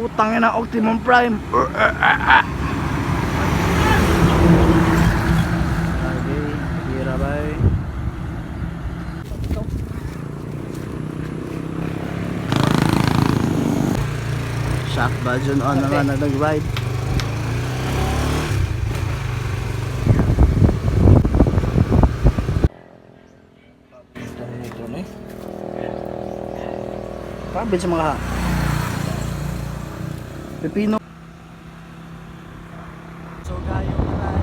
Putang ina, Optimum Prime. Okay, tira bay. Shock ba dyan on naman na nag-ride? Grabe sa mga pepino. So gayo na tayo.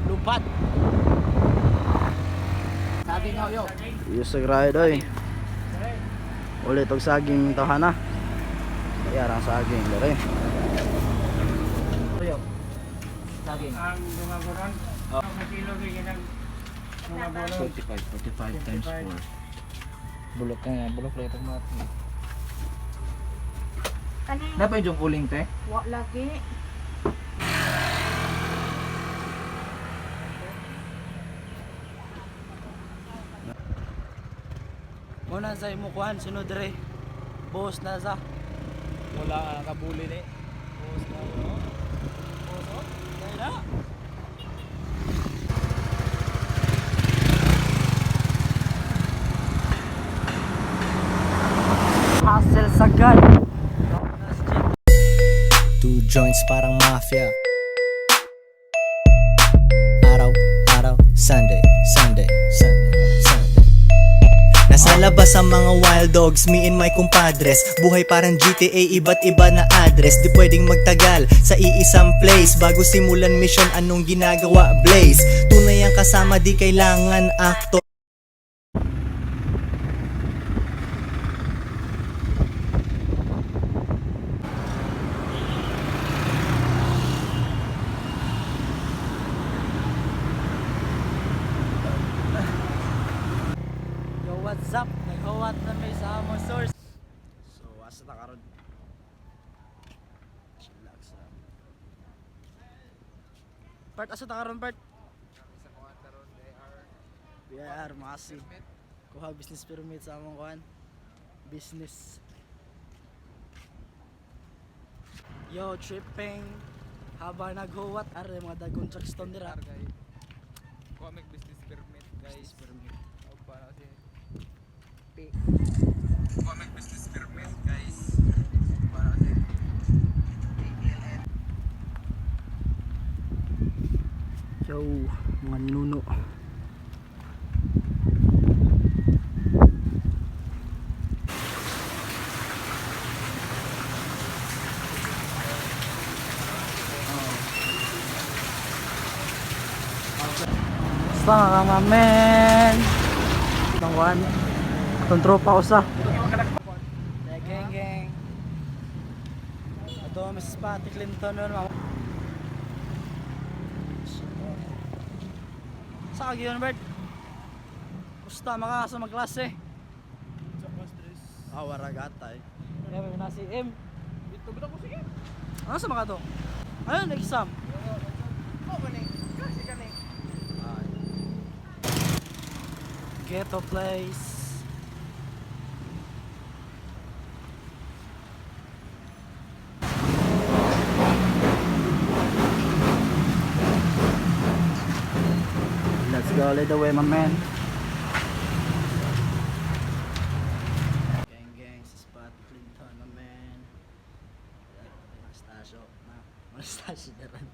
Lupat. Saging ho yo. Yung sa grahe doy. Ulit og saging tawhana. Kaya ang saging dere. Yo. Saging. Ang gumaguron. Oh. Ang kilo bigyan ng gumaguron. 45, 45 times 4. Bulok ka nga, bulok lang itong mga. Kani, Dapat yung uling te? wa lagi. Muna sa imo kuan sunod dere. Boss na sa. Wala kabuli ni. Boss na yo. Boss oh. Kaya na. Hustle sagad. Two joints parang mafia. Araw, araw, Sunday, Sunday, Sunday, Sunday. Nasa labas ang mga wild dogs, me and my compadres. Buhay parang GTA, iba't iba na address. Di pwedeng magtagal sa iisang place. Bago simulan mission, anong ginagawa? Blaze. Tunay ang kasama, di kailangan actor. Yo, what's up? Naghuwat na may sa among source. So, asa ta karon? Chillax ra. Part asa ta karon, part? BIR masi. Kuha business permit sa among kuan. Business. Yo, tripping. Habang naghuwat, are mga dagkong jackstone dira. Comic business permit guys. Business permit. O para kasi Comic business permit guys. Para kasi Yo, mga nuno. Basta nga mga men. Itong kuhan. Itong tropa ko sa. Gang gang. Ito, Mrs. Patty Clinton yun, mga. Sa kagi yun, Bert? Kusta maka sa magklase. Ah, waragata eh. Kaya na si M. Dito ba ko sige? Ano sa mga to? Ayun, exam. Oh, kani. Kasi kani. Ghetto place. Let's go, lead the way, my man. Gang gang sa spot Clinton, my man. Mastasyo, na mastasyo na rin.